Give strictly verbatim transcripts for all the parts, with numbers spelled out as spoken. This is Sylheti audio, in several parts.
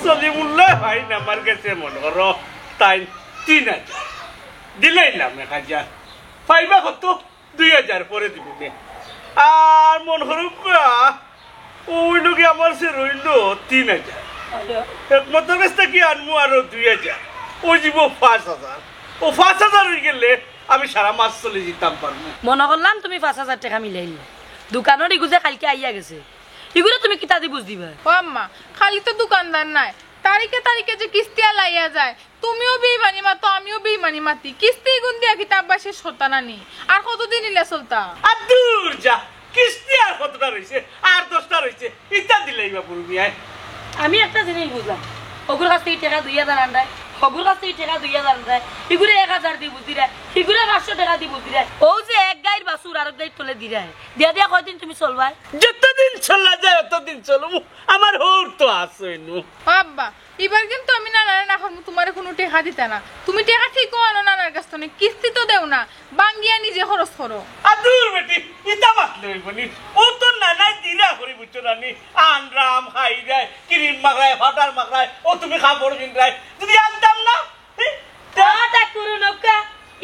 সলিমুল্লাহ ভাই আমার গেছে মনো করো তাইন তিন হাজার। দিলাইলাম এক হাজার। পাইবা কত? দুই হাজার পরে দিবো নে। আর মনো করো বা, অউ লগে আমার সে রইলো তিন হাজার। একমাত্র কাছ থাকি আনমু আরো দুই হাজার। অউ যিবো পাঁচ হাজার। অউ পাঁচ হাজার অইগেলে আমি সারা মাস চলি যিতাম পারমু। মনো করলাম তুমি পাঁচ হাজার টেকা মিলাইলে। দোকানর ইগু যে কাইলকে আইয়া গেছে, ইগুরে তুমি কিতা দি বুঝ দিবায়? ও আম্মা, খালি তো দোকানদার নায়, তারিখে তারিখে যে কিস্তি আলা আইয়া যায়, তুমিও বেইমানি মাতো, আমিও বেইমানি মাতি। কিস্তি ইগুন দিয়া কিতা আব্বা শেষ করতা না নি? আর কতদিন ইলা চলতা? আর দূর যা, কিস্তি আর কতটা রইছে? আর দশটা রইছে, ইতা দিলাইবা পুরু মিয়ায়। আমি একটা জিনিস বুঝলাম, অগুর কাছ থাকি টেকা দুই হাজার আনরায়, অগুর কাছ থাকি টেকা দুই হাজার আনরায়, ইগুরে এক হাজার দি বুঝ দিরায়, ইগুরে পাঁচশো টেকা দি বুঝ দিরায়। অউ যে এক গাইর বাছুর আরক গাইর তলে দিরায়, দিয়া দিয়া কয়দিন তুমি চলবায়? যতদিন চলা যায় অতদিন চলমু, আমার হউর তো আছে নু। ও আব্বা, ইবার কিন্তু আমি নানারে না করমু, তুমারে কুনু টেকা দিতা না। তুমি টেকা ঠিকউ আনো নানার কাছ থনে, কিস্তি তো দেও না, ভাঙ্গিয়া নিজে খরচ করো। আর দূর বেটি, ইতা মাতলে অইবো নি? অউ তো নানায় দিরা করি বুঝছো না নি? আনরাম, খাইরায়, ক্রিম মাখরায়, পাউডার মাখরায়, অউ তুমি কাপড় পিনরায়। যুদি আনতাম না, হি? তা ঠাকুর নৌকা,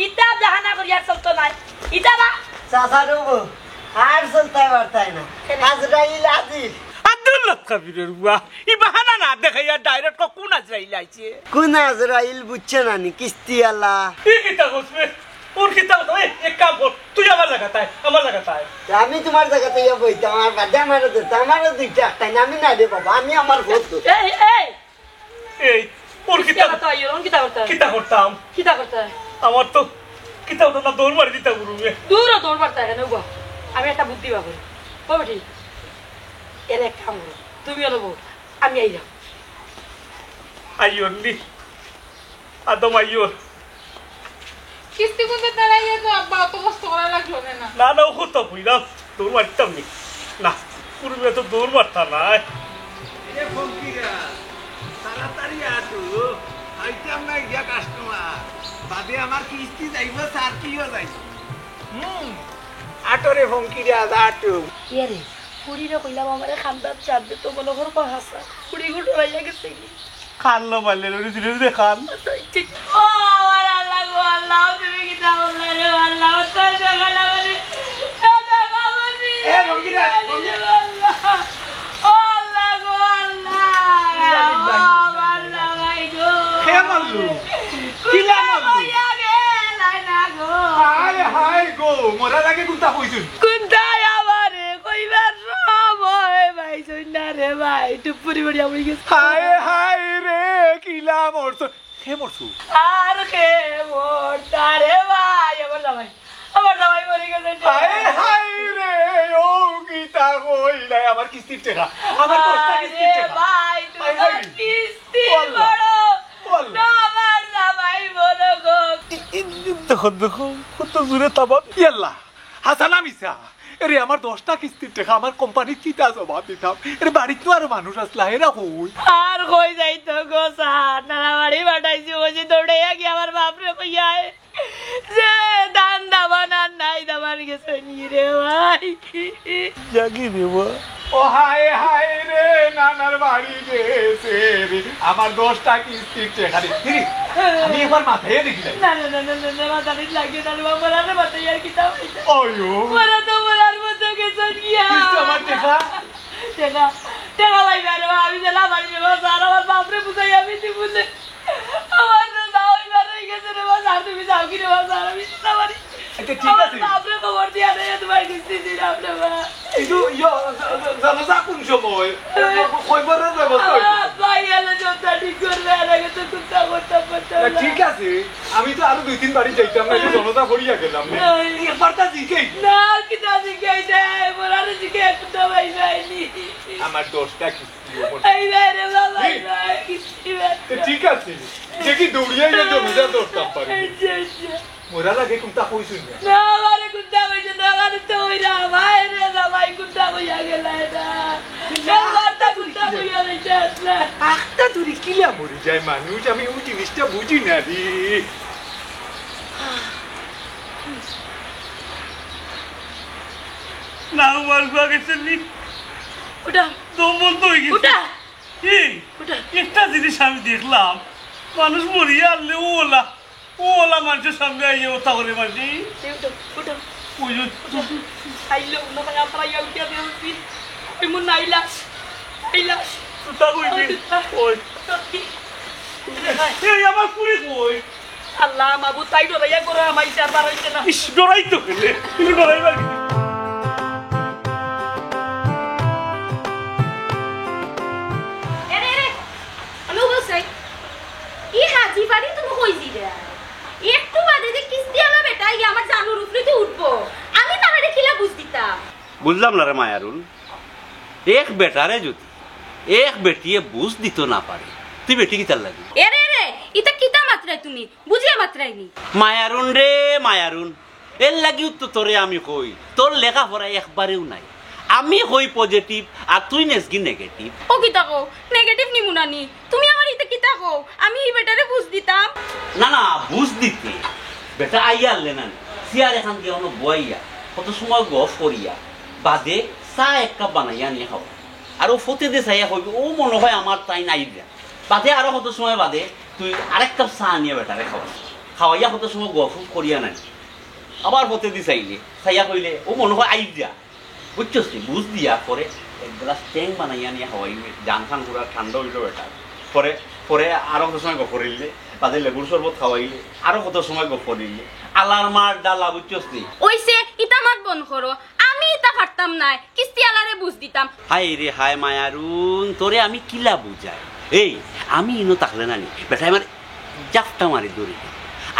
ইতা বাহানা করিয়া চলতো নায়। ইতা বা চাচা রবো, আর চলতায় পারতায় না। কেনে? আজরাইল হাজির। আব্দুল্লাহ কাবিরের বুয়া, ই বাহানা না দেখাইয়া direct ক কোন আজরাইল আইছে? কোন আজরাইল বুঝছো না নি? কিস্তি আলা। ই কিতা কস বে? অর কিতা কস? এই, এক কাম কর, তুই আমার জাগাত আয়, আমার জাগাত আয়। তে আমি তুমার জাগাত আইয়া বইতাম, আর বাদে আমারে ধরতে, আমারে দুইটা একটাই না, আমি না রে বাবা, আমি আমার ভোট দেব। এই, এই, এই, অর কিতা, কিতা করতা, ইয়ে, অর কিতা করতা? কিতা করতাম? কিতা করতা? আমার তো কিতা করতাম না, দৌড় মারি দিতাম গুরু রে। দূর হ, দৌড় মারতা কেনে গো? আমি একটা বুদ্ধি বার করি। ও বেটি, এর এক কাম করো, তুমি অনো বও, আমি আইরাম। আইও নি, আদম আইও। কিস্তি কুনতা তারা ইয়ে তো আব্বা অত কষ্ট করা লাগলো না, না। না, না, ও তো কইলাম, দৌড় মারতাম নি। না, পুরুলিয়া তো দৌড় মারতা নায়। এ ফকিরা, তাড়াতাড়ি আতো, আইতাম না গিয়া কাস্টমার। বাদে আমার কিস্তি যাইবো, সার কিও যাইবো। হুম, আটো রে ফকিরা, আতো। ইয়ে রে, ফুড়িরে কইলাম আমারে খান্দাত চাপ দে, তো মনো কর হাছা। ফুড়ি গুটো রাইয়া গেছে কি? খান লো মারলে, লড়ি ধীরে ধীরে খান। ও আমার আল্লাহ গো আল্লাহ, তুমি কিতা করলা রে আল্লাহ? ও তো জগা না মানে, ও জগা মানে। এ, রঙ্গিলা, রঙ্গিলা। আল্লাহ। ও আল্লাহ গো আল্লাহ। ইয়া আল্লাহ। ও আমার আল্লাহ ভাই গো। কে মারলো? কিলা মারলো? ইয়া রে, লাই না গো। হায় হায় গো, মরার আগে কুনতা কইছইন? কুনতা আমারে কইবার সময় পাইছইন না রে ভাই, টুপুরি বড়িয়া পড়ি গেছে। হায় হায় রে, কিলা মরছো? কে মরছো? আর কে মরতা রে ভাই, আমার জামাই, আমার জামাই মরি গেছে রে। হায় হায় রে, ও কিতা কইলাই, আমার কিস্তির টেকা, আমার দশটা কিস্তির আরে টেকা। ভাই, তুমি হায় তো হায়। কিস্তি ও আল্লাহ। বড়। ও আল্লাহ। না, আমার জামাই বড় গো। ই, ই, দেখো, দেখো, কত জোরে তামাম। ইয়াল্লা, হাছা না মিছা? এরে, আমার দশটা কিস্তির টেকা, আমার কোম্পানিত কিতা জবাব দিতাম? এরে, বাড়িত তো আরো মানুষ আছলা, এরা কই? আর কই যাইতো গো, স্যার? নানা বাড়ি পাঠাইছি, বুঝি দৌড়াইয়া গিয়া আমার বাপরে কইয়া আয়। যে ধান দামান আর নাই, দামান গেছে নি রে ভাই। জাগি রে বা। ও হায় হায় রে, নানার বাড়ি গেছে রে। আমার দশটা কিস্তির টেকা রে। কিরে, আমি একবার মাথায় দেখি যাই। না, না, না, না, না, না, মাথা ঠিক লাগে না রে বাবা, না রে, মাথায় আর কিতা হইছে? ওই ও। ওরা তো বলার মতো গেছে গিয়া। কিস্তি আমার টেকা? টেকা, টেকা ভাই, না রে বাবা, আমি যে না পারি রে বাবা, স্যার, আমার বাপরে বুঝাই আমি দিব না। আমার তো যাও এবার হয়ে গেছে রে বাবা, আর তুমি যাও কি রে বাবা, আর আমি যেতে পারি। আচ্ছা, ঠিক আমার আছে। বাপরে খবর দিয়া নেই, তোমার কিস্তি দিলাম রে বাবা। কিন্তু ইয়ো, জ-, জ-, জানাজা কোন সময়? কয়বারের ব্যবস্থা হইছে? আমার ভাই এলে জোরটা ঠিক করবে, আর আগে তো কুন্তা করতাম, করতাম না, না। ঠিক আছে, আমি তো আরো দুই তিন বাড়ি যাইতাম না, এই জানাজা পড়িয়া গেলাম না। এই। একবার তা জিজ্ঞেস। না, কিতা জিজ্ঞেস, এই, বলারে জিজ্ঞেস, কুন্তা ভাই যায়নি। আমার দশটা কিস্তি। এই ভাই রে বাবা, এই। এই ভাই, কিস্তি ভাই। তো ঠিক আছে, দেখি দৌড়িয়া গিয়া জমিদার দৌড়তাম পারি। এই যে, এই যে। মোরা লাগে কুন্তা কইছুন না। না, আমারে কুন্তা কইছে না, আমারে তো ওই না, ভাই রে, না, ভাই, কুন্তা কইয়া গেল এটা। না, না, মারটা কুন্তা কইয়া গেছে না। আখটা ধরি কিলা মরি যায় মানুষ, আমি ওই জিনিসটা বুঝি না রে। না, আমার গা গেছে নি। ওটা। দম বন্ধ হয়ে গেছে। ওটা। এই, উঠো। একটা জিনিস আমি দেখলাম, মানুষ মরিয়া আনলে ও ওলা, ও ওলা মানুষের সামনে আইয়া ওটা করে মাঝি। এই উঠো, উঠো। ওই, ওই, আইলো, মনে হয় আমরা ইয়া উঠিয়া দিয়ে উঠি। ওই মন নাই লাশ, নাই লাশ। ওটা কই রে? ওই। সত্যি। এই, আমার পুরি কই? আল্লাহ মাবুদ, তাই ডরাইয়া করে আমার ইশার বার হইছে না। ইস, ডরাই তো গেলে, কিন্তু ডরাই লাগে। এরে, এরে, আমি উবাস চাই। ই হাজি বাড়ি তুমি কই দিলে? একটু বাদে যে কিস্তি আলা বেটা, ই আমার জানুর উপরে তো উঠবো। আমি তারে কিলা বুঝ দিতাম? বুঝলাম না রে মায়ারুন, এক বেটারে যদি এক বেটিয়ে বুঝ দিত না পারে, তুই বেটি কিতার লাগি? এরে, এরে, ইতা কিতা মাতরায় তুমি? বুঝিয়া মাতরায়নি। মায়ারুন রে, মায়ারুন, এর লাগিউ তো তোরে আমি কই, তোর লেখাপড়া একবারেউ নাই। আমি কই পজিটিভ, আর তুই নেসগি নেগেটিভ। ও কিতা কও? নেগেটিভ নিমু না নি? তুমি আমার ইতা কিতা কও? আমি ই বেটারে বুঝ দিতাম? না, না, বুঝ দিতে। বেটা আইয়া আনলে না নি? চেয়ার এখান দিয়া অনো বইয়া, কত সময় গফ করিয়া, বাদে চা এক কাপ বানাইয়া আনিয়া খাও। আর ও ফতে দে চাইয়া কইবে, ও মনে হয় আমার তাই নাই দিয়া। বাদে আরো কত সময় বাদে তুই আরেক কাপ চা আনিয়া বেটারে খাওয়াই। খাওয়াইয়া কত সময় গফ উফ করিয়া নাই। আবার ফতে দি চাইলে, চাইয়া কইলে, ও মনে হয় আইব যা। বুঝছস নি? বুঝ দিয়া পরে এক গ্লাস ট্যাং বানাইয়া নিয়া খাওয়াইলে, জান খান পুরা ঠান্ডা হইল বেটা। পরে, পরে আরো কত সময় গফ করিলে, বাদে লেবুর শরবত খাওয়াইলে, আরো কত সময় গফ করিলে। আলার মার ডালা, বুঝছস নি? ওইছে, ইতা মাত বন্ধ করো। আমি ইতা পারতাম নায়, কিস্তি আলারে বুঝ দিতাম। হায় রে হায় মায়ারুন, তোরে আমি কিলা বুঝাই? এই, আমি ইনো থাকলে না নি, বেটায় আমার জাপটা মারি ধরি।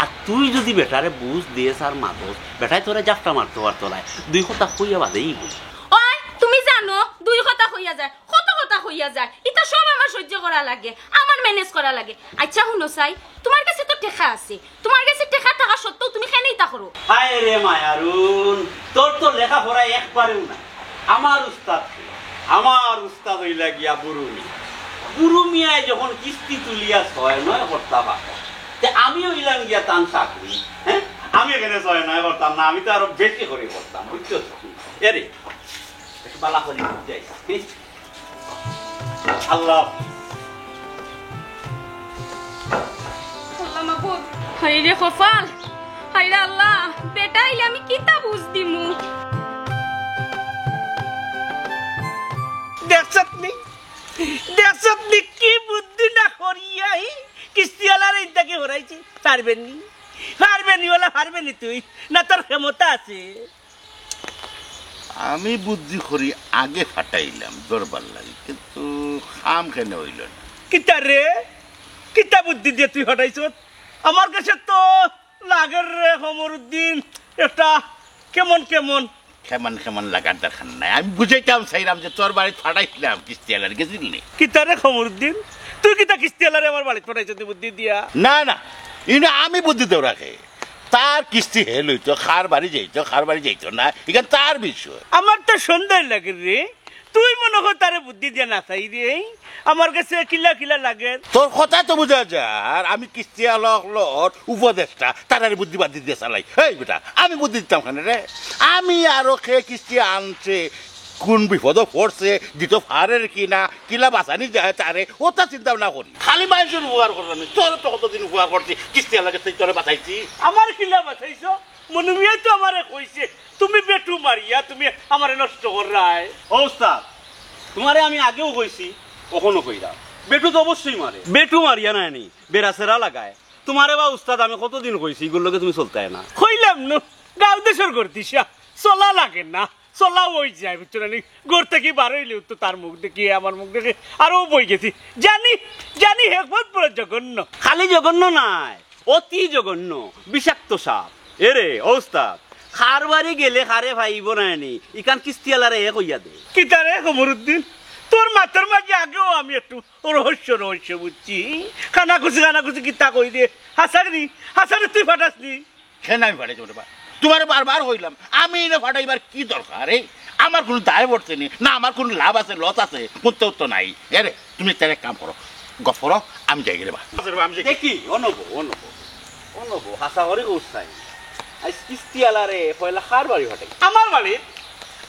আর তুই যদি বেটারে বুঝ দিস আর মাতস, বেটায় তোরে জাপটা মারতো পারতো নায়। দুই কথা কইয়া বাদেই বল। ওই, তুমি জানো, দুই কথা কইয়া যায়, কত কথা কইয়া যায়, ইতা সব আমার সহ্য করা লাগে, আমার ম্যানেজ করা লাগে। আচ্ছা হুনো চাই, তোমার কাছে তো টেকা আছে, তোমার কাছে টেকা থাকা সত্ত্বেও তুমি কেনে ইতা করো? হায় রে মায়ারুন, তোর তো লেখাপড়া একবারেও না। আমার উস্তাদ কে? আমার উস্তাদ হইলা গিয়া বুরু মিয়া। বুরু মিয়ায় যখন কিস্তি তুলিয়া ছয় নয় করতা পারো, তে আমি হইলাম গিয়া তান চাকরি, হ্যাঁ? আমি এখানে ছয় নয় করতাম না, আমি তো আরো বেশি করে করতাম, বুঝছো তো? এরে, একটু বালা করি বুঝাই। আল্লাহ হাফিজ। আল্লাহ মাবুদ, হায় রে কপাল, হায় রে আল্লাহ, বেটা আইলে আমি কিতা বুঝ দিমু? দেখছত নি? দেখছত নি কি বুদ্ধি না করিয়াই কিস্তিওয়ালারে ইনতাকে হরাইছি? পারবেন নি? পারবেন নি ওলা, পারবেন নি তুই? না তোর ক্ষমতা আছে? আমি বুদ্ধি করি আগে ফাটাইলাম দরবার লাগি, কিন্তু কাম কেনে হইল না। কিতা রে? কিতা বুদ্ধি দিয়া তুই ফাটাইছত? আমার কাছে তো লাগের রে কমরুদ্দিন, একটা কেমন কেমন। কেমন কেমন লাগার দরকার নাই, আমি বুঝাইতাম চাইলাম যে তোর বাড়িত ফাটাইছিলাম কিস্তিওয়ালার, গেছিল নি? কিতা রে কমরুদ্দিন, তুই কিতা কিস্তিওয়ালারে আমার বাড়িত ফাটাইছত বুদ্ধি দিয়া? না, না, ইনো আমি বুদ্ধি দেওয়া রাখে। তার কিস্তি হে লইতো, কার বাড়ি যাইতো, কার বাড়ি যাইতো না, ইখান তার বিষয়। আমার তো সন্দেহ লাগে রে, তুই মনে কর তারে বুদ্ধি দিয়া না চাই রে, আমার কাছে কিলা কিলা লাগে। তোর কথা তো বুঝা যার, আমি কিস্তিওয়ালা অকলর উপদেষ্টা, তারারে বুদ্ধি বাদ্ধি দিয়া চালাই। এই বেটা, আমি বুদ্ধি দিতাম কেনে রে? আমি আরো কে কিস্তি আনছে, কোন বিপদো পড়ছে, দিতো পারের কি না, কিলা বাঁচানি যায় তারে, ওটা চিন্তা ভাবনা করি। খালি মানুষের উপকার করলাম না, তোর তো কতদিন উপকার করছি, কিস্তিওয়ালার কাছে তোরে বাঁচাইছি। আমার কিলা বাঁচাইছো? মনু মিয়ায় তো আমারে কইছে, তুমি বেটু মারিয়া তুমি আমারে নষ্ট কররায়। ও উস্তাদ, তোমারে আমি আগেও কইছি, অখনো কইরাম, বেটু তো অবশ্যই মারে। বেটু মারিয়া নায় নি, বেড়াছেড়া লাগায়। তোমারে বা উস্তাদ আমি কতদিন কইছি, ইগুর লগে তুমি চলতায় না। কইলাম নু, গাঁও দেশর গর্দিশা, চলা লাগে না, চলা ওই যায়, বুঝছো না নি? ঘর থাকি বার হইলেও তো তার মুখ দেখি, আমার মুখ দেখি, আরো বই গেছি। জানি, জানি, হেকমত পুরো জঘন্য। খালি জঘন্য নায়, অতি জঘন্য, বিষাক্ত সাপ। এরে, ও উস্তাদ, কার বাড়ি গেলে কারে পাইব না নি, ইখান কিস্তিওয়ালারে এ কইয়া দে। কিতা রে কমরুদ্দিন, তোর মাথার মাঝে আগেও আমি একটু রহস্য রহস্য বুঝছি। কানাকুছি কানাকুছি কিতা কই দে। হাসানি, হাসানি তুই ফাটাস নি। কেনে আমি ফাটাইছি রে বা? তোমারে বারবার কইলাম, আমি ইনো ফাটাইবার কি দরকার, এ? আমার কোনো দায় পড়ছে নি, না আমার কোনো লাভ আছে, লস আছে, কুন্তাউ তো নাই। এরে, তুমি তাইলে এক কাম করো, গফ করো, আমি যাই রে বা। আচ্ছা রে বা, আমি যাই। দেখি, অনবো, অনবো, অনবো, হাছা করি কইছাই। আইজ কিস্তিওয়ালারে পয়লা কার বাড়ি ফাটাই? আমার বাড়ি,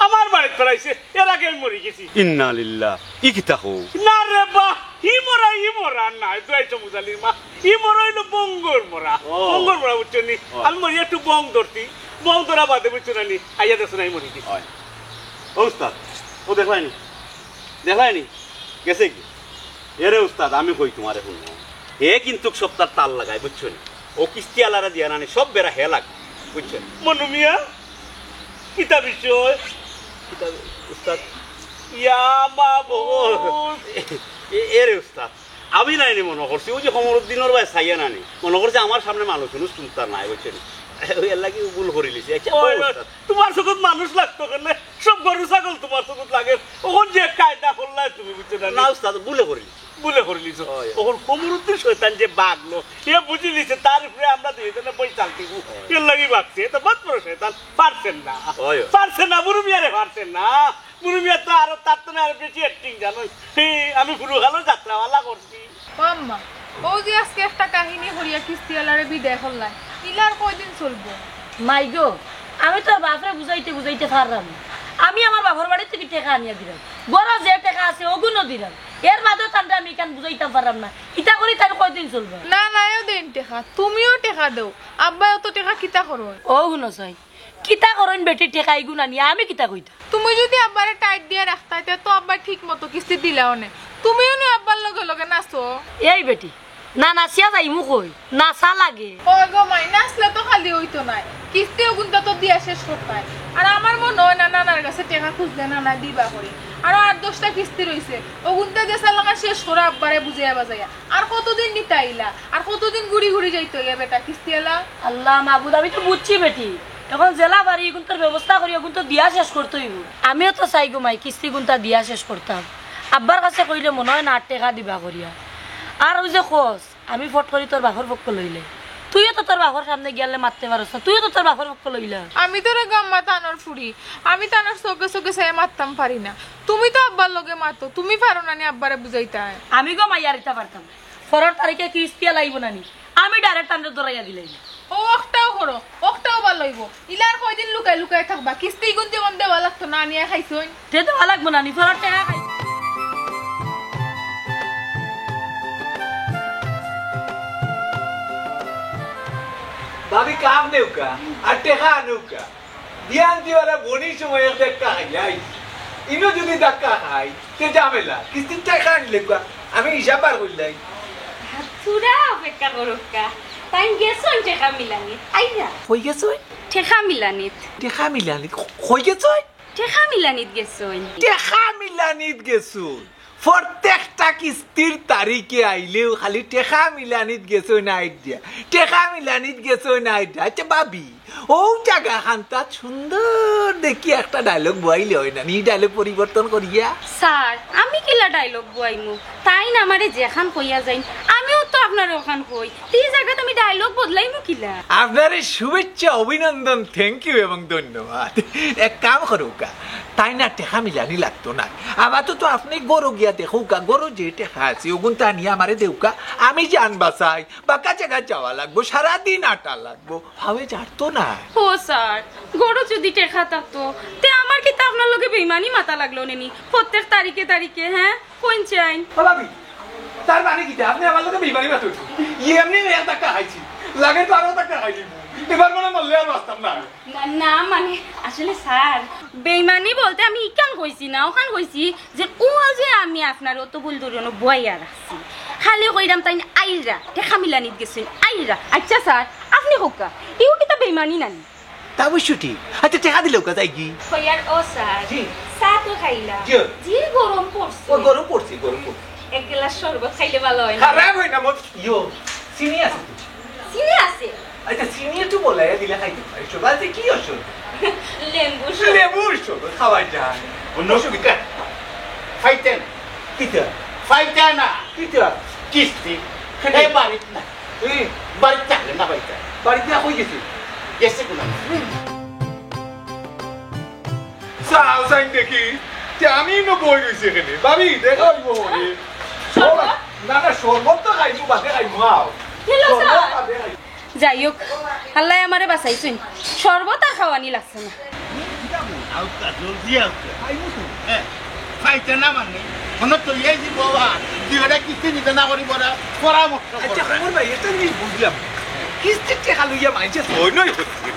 আমার বাড়িত ফাটাইছে, এর আগে আমি মরি গেছি। ইন্না লিল্লাহ, ই কিতা কও? না রে বা, ই মরা, ই মরা নায়, জুয়াই সমুজালির মা। ই মরা অইলো বঙ্গর মরা। ও। বঙ্গর মরা, বুঝছো নি? ও। আমি মরি একটু বং ধরছি, বং ধরা বাদে, বুঝছো না নি? আইয়া দেখছো না, ই মরি গেছি। অয়। ও উস্তাদ, ও দেখলায়নি? দেখলায়নি? গেছে কি? এরে উস্তাদ, আমি কই তুমারে হুনো। হে কিন্তুক সপ্তার তাল লাগায়, বুঝছো নি? ও কিস্তিআলারে দিয়া নানি, সব বেড়া হে লাগে, বুঝছো নি? মনু মিয়া, কিতা বিষয়? কিতা, উস্তাদ? ইয়া মাবুদ। এ, এরে উস্তাদ, আমি নায়নি মনো করছি, অউ যে কমরুদ্দিনর বায় চাইয়া নানি, মনো করছি আমার সামনে মানুষ উনুষ কুন্তা নাই, বুঝছো নি? অউ এরলাগি ভুল করিলিছি। আইচ্ছা, ও, ও উস্তাদ। তুমার চকুত মানুষ লাগতো কেনে? সব গরু ছাগল তুমার চকুত লাগে। অখন যে কায়দা করলায় তুমি, বুঝছো না? না উস্তাদ, ভুলে করিলিছি। ভুলে করিলিছো। অয়। অখন কমরুদ্দিন শয়তান যে বাগলো, হে বুঝিলিছে তার উপরে আমরা দুইজনে বই চালতিবো। অয়। এরলাগি বাগছে, হে তো বউত বড় শয়তান, পারছেন না। অয়। পারছেন না, মুরু মিয়ারে পারছেন না। মুরু মিয়া তো আরো, তার তো না আরো বেশি acting জানো। হে, আমি পুরুকালো যাত্রাওয়ালা করছি। ও আম্মা, অউ যে আইজকে একটা কাহিনী করিয়া কিস্তিআলারে বিদায় করলায়, ইলা আর কয়দিন চলবো? মাই গো, আমি তোর বাফরে বুঝাইতে বুঝাইতে পাররাম না। আমি আমার বাফর বাড়ি থাকি টেকা আনিয়া দিরাম, ঘরো যে টেকা আছে অগুনও দিরাম, এর বাদেও তানরে আমি ইখান বুঝাইতাম পাররাম না। ইতা করি তাইন কয়দিন চলবা? না, না, এও দেইন টেকা, তুমিও টেকা দেও, আব্বায় অত টেকা কিতা করইন? ও হুনো চাই, কিতা করইন বেটি টেকা ইগুন আনিয়া, আমি কিতা কইতাম? তুমি যুদি আব্বারে টাইট দিয়া রাখতায়, তে তো আব্বায় ঠিক মতো কিস্তি দিলা অনে। তুমিও নু আব্বার লগে লগে নাচো। এই বেটি, না নাচিয়া যাইমু কই? নাচা লাগে। ওই গো মাই, নাচলে তো খালি অইতো নায়, কিস্তি অগুনতা তো দিয়া শেষ করতায়। আর আমার মনো অয় না নানার গেছে টেকা খুজলে নানায় দিবা করি। আরো আট দশটা কিস্তি রইছে, অগুনতা যে চালান শেষ করো আব্বারে বুঝাইয়া বাজাইয়া। আর কতদিন নিতা ইলা? আর কতদিন ঘুরি ঘুরি যাইতো ইয়া বেটা কিস্তিআলা? আল্লাহ মাবুদ, আমি তো বুঝছি বেটি। অখন যেলা পারি ইগুনতার ব্যবস্থা করি, অগুনতা দিয়া শেষ করতে অইবো। আমিও তো চাই গো মাই, কিস্তি ইগুনতা দিয়া শেষ করতাম। আব্বার কাছে কইলে মনো অয় না আর টেকা দিবা করিয়া। আর ওই যে কস, আমি ফট করি তোর বাফর পক্ষ লইলে, তুইও তো তোর বাফর সামনে গিয়ালে মাততে পারস না, তুইও তো তোর বাফর পক্ষ লইলা। আমি তো রে গো আম্মা তানর ফুড়ি, আমি তানর চউখে চউখে চাইয়া মাততাম পারি না। তুমি তো আব্বার লগে মাতো, তুমি পারো না নি আব্বারে বুঝাইতায়? আমি গো মাই আর ইতা পারতাম না। পরর তারিখে কিস্তিআলা আইবো না নি, আমি direct তানরে ধরাইয়া দিলাই। ও অখটাও করো, অখটাও ভালা অইবো। ইলা আর কয়দিন লুকাই লুকাই থাকবা? কিস্তি ইগুন যেমন দেওয়া লাগতো না, আনিয়া খাইছইন। তে দেওয়া লাগবো না নি, পরর টেকা খাই। ভাবি কাম নেউক্কা, আর টেকা আনেউক্কা। বিয়ান দিওয়ালা বনির সময় এক ধাক্কা খাইলাই। ইনো যুদি ধাক্কা খাই, তে ঝামেলা। কিস্তির টেকা আনলে কুয়া? আমি হিসাব বার করিলাই। থুড়া অপেক্ষা করউক্কা। তাইন গেছইন টেকা মিলানিত। আইরা। কই গেছইন? টেকা মিলানিত। টেকা মিলানিত? কই গেছইন? টেকা মিলানিত গেছইন। টেকা মিলানিত গেছইন। প্রত্যেকটা কিস্তির তারিখে আইলেউ খালি টেকা মিলানিত গেছইন আইডিয়া, টেকা মিলানিত গেছইন আইডিয়া। আইচ্ছা ভাবি, অউ জাগাখানতাত সুন্দর দেখি একটা dialogue বওয়াইলে অয় না নি, dialogue পরিবর্তন করিয়া? স্যার, আমি কিলা dialogue বওয়াইমু? তাইন আমারে যেখান কইয়া যাইন, আমিও তো আপনারে অখান কই। তে ই জাগাত আমি dialogue বদলাইমু কিলা? আপনারে শুভেচ্ছা, অভিনন্দন, thank you এবং ধন্যবাদ। এক কাম করউক্কা, তাইন আর টেকা মিলানি লাগতো না। আপাতত আপনে ঘরো গিয়া দেখউক্কা, ঘরো যে টেকা আছে, অগুনতা আনিয়া আমারে দেউক্কা, আমি জান বাচাই, বাক্কা জাগাত যাওয়া লাগবো, সারাদিন আটা লাগবো, পাওয়ে যারতো না। ও স্যার, ঘরো যুদি টেকা থাকতো, তে আমার কিতা আপনার লগে বেইমানি মাতা লাগলো নে নি? প্রত্যেক তারিখে তারিখে, হ্যাঁ? কইন চাইন। ও ভাবি, তার মানে কিতা? আপনে আমার লগে বেইমানি মাতইন? ইয়ে এমনে এক ধাক্কা খাইছি, লাগে তো আরো ধাক্কা খাই দিব। এবার মনে মরলে আর বাঁচতাম না। না, না, মানে, আসলে স্যার, বেইমানি বলতে আমি ইখান কইছি না, অখান কইছি যে ও যে আমি আপনারে অত ভুল ধরিয়া বওয়াইয়া রাখছি। খালি কইরাম তাইন আইরা, টেকা মিলানিত গেছইন, আইরা। আইচ্ছা স্যার, আপনে কউক্কা, ইও কিতা বেইমানি না নি? তা অবশ্য ঠিক। আইচ্ছা, টেকা দিলাউক্কা, যাইগি। কইয়ার ও স্যার, জি। চা তো খাইলা। জি। যে গরম পড়ছে। ও, গরম পড়ছে, গরম পড়ছে। এক গ্লাস শরবত খাইলে ভালা অয় না? খারাপ অয় না, মোর ইয়ো, চিনি আছে তো। চিনি আছে? আইচ্ছা, চিনি একটু বলাইয়া দিলে খাইতে পারি। শরবত আছে, কি অসুবিধা? লেবু শরবত। লেবু শরবত খাওয়া যায়। অন্য অসুবিধা? খাইতেন। কিতা? পাইতা না। কিতা? কিস্তি। কেনে? এ বাড়িত না। এ? বাড়িত থাকলে না পাইতা। বাড়িত না কই গেছে? গেছে কোন? চাও চাইন দেখি। তে আমি ইনো বই রইছি এখানে। ভাবি, দেখা অইবো। শরবত? না, না, শরবত তো খাইমু, বাদে খাইমু, আও। কিলো শরবত স্যার? বাদে খাইমু। যাই হোক, আল্লায় আমারে বাঁচাইছইন, শরবত আর খাওয়ানি লাগছে না। আউক্কা, জলদি আউক্কা। আইমু তো। হ্যাঁ। পাইতে না মানে, মনে তো এই যে বাবা, দুই ওটা কিস্তি দিতে না করি বড় পরামর্শ আচ্ছা, করবে। খবর ভাই, এটা আমি বুঝলাম। কিস্তির টাকা লইয়া মাইনষে ওই নয় হচ্ছে।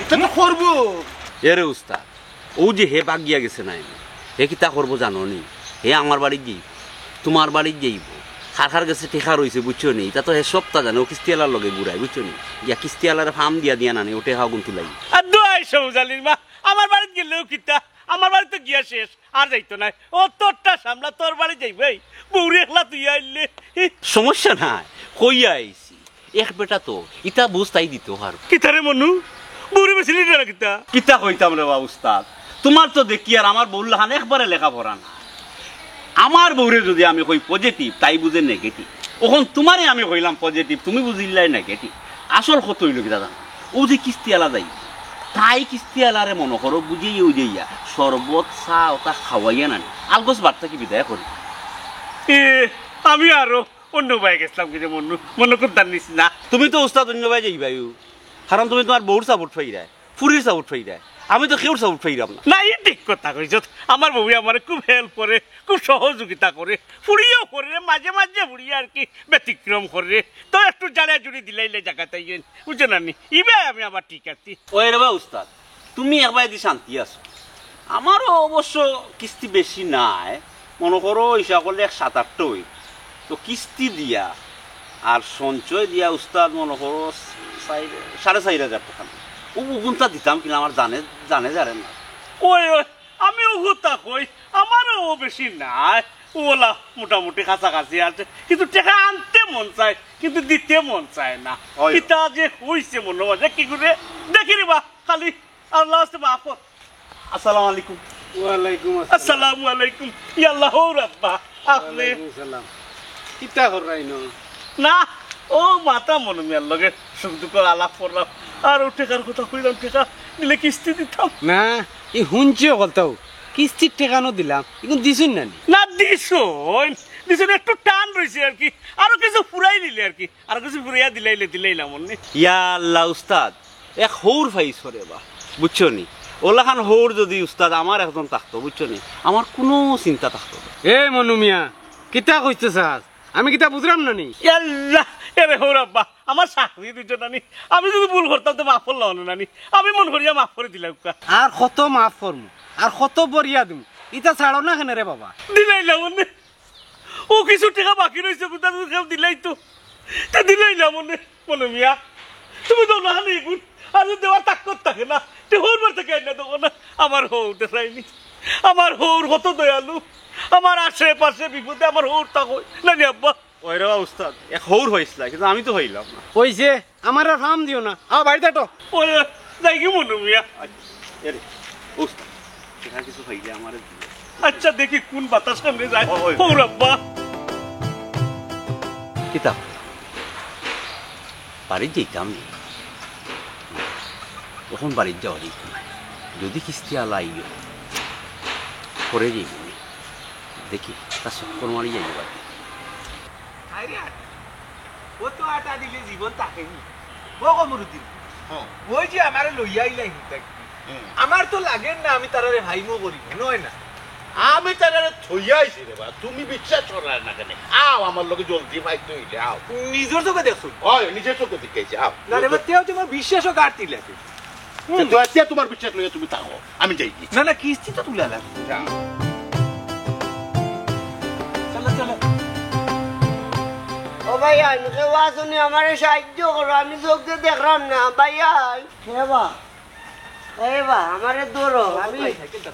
এটা তো করবো। এরে উস্তাদ, ও যে হে বাগিয়া গেছে না এনে, হে কিতা করবো জানো নি? হে আমার বাড়িত যাইব, তোমার বাড়িত যাইব, কার কার গেছে টেকা রইছে বুঝছো নি? ইতা তো হে সবতা জানে, ও কিস্তিআলার লগে ঘুরায় বুঝছো নি? গিয়া কিস্তিআলারে ফাম দিয়া দিয়া নানি, ও টেকা গুনতু লাগি। আর দোয়াই সমজালির মা, আমার বাড়িত গেলেও কিতা, আমার বাড়িত তো গিয়া শেষ, আর যাইতো নায়। ও তোরটা সামলা, তোর বাড়ি যাইবে, বউরে একলা তুই আইলে। সমস্যা নাই, কইয়া আইছি। এক বেটা তো, ইতা বুঝ তাই দিত আর। কিতারে মনু? বউরে বেশি লিটার কিতা? কিতা কইতাম রে বা উস্তাদ, তোমার তো দেখি আর আমার বউর লাখান একবারে লেখাপড়া না। আমার বউরে যদি আমি কই পজিটিভ, তাই বুঝে নেগেটিভ। অখন তোমারে আমি কইলাম পজিটিভ, তুমি বুঝিলাই নেগেটিভ। আসল কথা অইল কি দাদা, ও যে কিস্তিআলা যাই, তাই কিস্তিআলারে মনো করো বুঝাইয়া উজাইয়া শরবত চা ওটা খাওয়াইয়া নানি, আলগোছ বার্তা কি বিদায় করি। এ, আমি আরো অন্য বায় গেছিলাম কি যে মনু, মনো করতাম নিস না। তুমি তো উস্তাদ অন্য বায় যাইবাইও, কারণ তুমি তোমার বউর সাপোর্ট পাইরায়, ফুরির সাপোর্ট পাইরায়, আমি তো কেউর সাপোর্ট পাইরাম না। না, ই ঠিক কথা কইছত। আমার বউয়ে আমারে খুব হেল্প করে, খুব সহযোগিতা করে, ফুরিও করে, মাঝে মাঝে ফুরিয়ে আর কি ব্যতিক্রম করে। তো একটু জাড়া জুড়ি দিলাইলে জাগাত আইয়েন, বুঝছো না নি? ইবায় আমি আবার ঠিক আছি। ওই রে বা উস্তাদ, তুমি একবায়দি শান্তি আছো। আমারও অবশ্য কিস্তি বেশি নাই, মনো করো হিসাব করলে এক সাত আটটা অইব। তো কিস্তি দিয়া আর সঞ্চয় দিয়া উস্তাদ মনো করো চাইর, সাড়ে চাইর হাজার টেকা। ও ওগুনতা দিতাম কিনা আমার জানে, জানে জানে না। ওই, ওই, আমি ওগুতা কই, আমারও ও বেশি নাই, ওলা মোটামুটি কাছাকাছি আছে, কিন্তু টেকা আনতে মন চায়, কিন্তু দিতে মন চায় না। ওই। কিতা যে হইছে মনো মাঝে, কি করে দেখি রে বা, খালি আল্লাহ আছে মাফ কর। আসসালামু আলাইকুম। ওয়ালাইকুম আসসালাম। আসসালামু আলাইকুম। ইয়া আল্লাহ, ও রাব্বা, আপনি। ওয়ালাইকুম সালাম। কিতা কররাইন? না, ও মাতা মনু মিয়ার লগে সুখ দুঃখ আলাপ করলাম। আর ও টেকার কথা কইলাম, টেকা দিলে কিস্তি দিতাম। না, ই হুনছি অকলতাউ। কিস্তির টেকা নু দিলাম, ইগুন দিছইন না নি? না, দিছইন। দিছইন, একটু টান রইছে আর কি। আরো কিছু ফুরাই নিলে আর কি। আরো কিছু ফুরাইয়া দিলাইলে দিলাইলাম অনে। ইয়া আল্লাহ উস্তাদ, এক হউর পাইছো রে বা, বুঝছো নি? ওলাখান হউর যদি উস্তাদ আমার একজন থাকতো, বুঝছো নি? আমার কুনু চিন্তা থাকতো না। এ মনু মিয়া, কিতা কইতে চাস? আমি কিতা বুঝরাম না নি? ইয়াল্লা, এরে হউর আব্বা, আমার চাকরি দিছো না নি? আমি যদি ভুল করতাম তে মাফ করলাম না নি? আমি মন করিয়া মাফ করি দিলাউক্কা। আর কত মাফ করমু, আর কত বরিয়া দিমু, ইতা ছাড়ো না কেনে রে বাবা? দিলাইলাম অনে। ও কিছু টেকা বাকি রইছে, কোথা থেকে কেউ দিলাই তো। তা দিলাইলাম অনে, মনু মিয়া। তুমি তো না নেই গুণ, আর যদি দেওয়ার তাকত থাকে না, তে হউর বাড়ি থেকে আইনা দেবো না। আমার হউর দেখায়নি, আমার হউর কত দয়ালু, আমার আশেপাশে বিপদে আমার হউর তা কই না নি আব্বা। ওই রে বা উস্তাদ, এক হউর পাইছলা, কিন্তু আমি তো পাইলাম না। ওই যে, আমার আর ফাম দিও না, আও বাড়িত আটো। ওই, যাই কি মনু মিয়া? আচ্ছা, এরে, উস্তাদ, টেকা কিছু পাইলে আমারে দিও। আচ্ছা, দেখি কোন বাতাস সামনে যায়। ও, ওই। ও রাব্বা। কিতা? বাড়িত যাইতাম নি। অখন বাড়িত যাওয়া যাইতো না। যদি কিস্তি আলা আইও, পরে যাইব নি। দেখি, তার চক্কর মারি যাইব বাড়ি। আরে আরে, ও তো আটা দিলে জীবন থাকে নি। ও কমরুদ্দিন, হ্যাঁ। ওই যে আমারে লইয়া আইলাই হিতা কি? হুম। আমার তো লাগের না, আমি তারারে ভাইমো করি, মনে হয় না। আমি তারারে থইয়া আইছি রে বা, তুমি বিশ্বাস করায় না কেনে? আও, আমার লগে জলদি ফাইতে অইলে, আও। নিজর চোখে দেখছো? ওই, নিজর চোখে দেখি আইছি, আও। না রে বা, তেও তোমার বিশ্বাসও গাড়তি লাগে। হুম। তো আজকে তোমার বিশ্বাস লইয়া তুমি থাকো, আমি যাই কি? না, না, কিস্তি তো তুলা লাগে। যাও। চলো, চলো। ও ভাইয়াইন, কেউ আছো নি? আমারে সাহায্য করো, আমি চোখে দেখরাম না, ভাইয়াইন। হে বা, হে বা, আমারে ধরো, আমি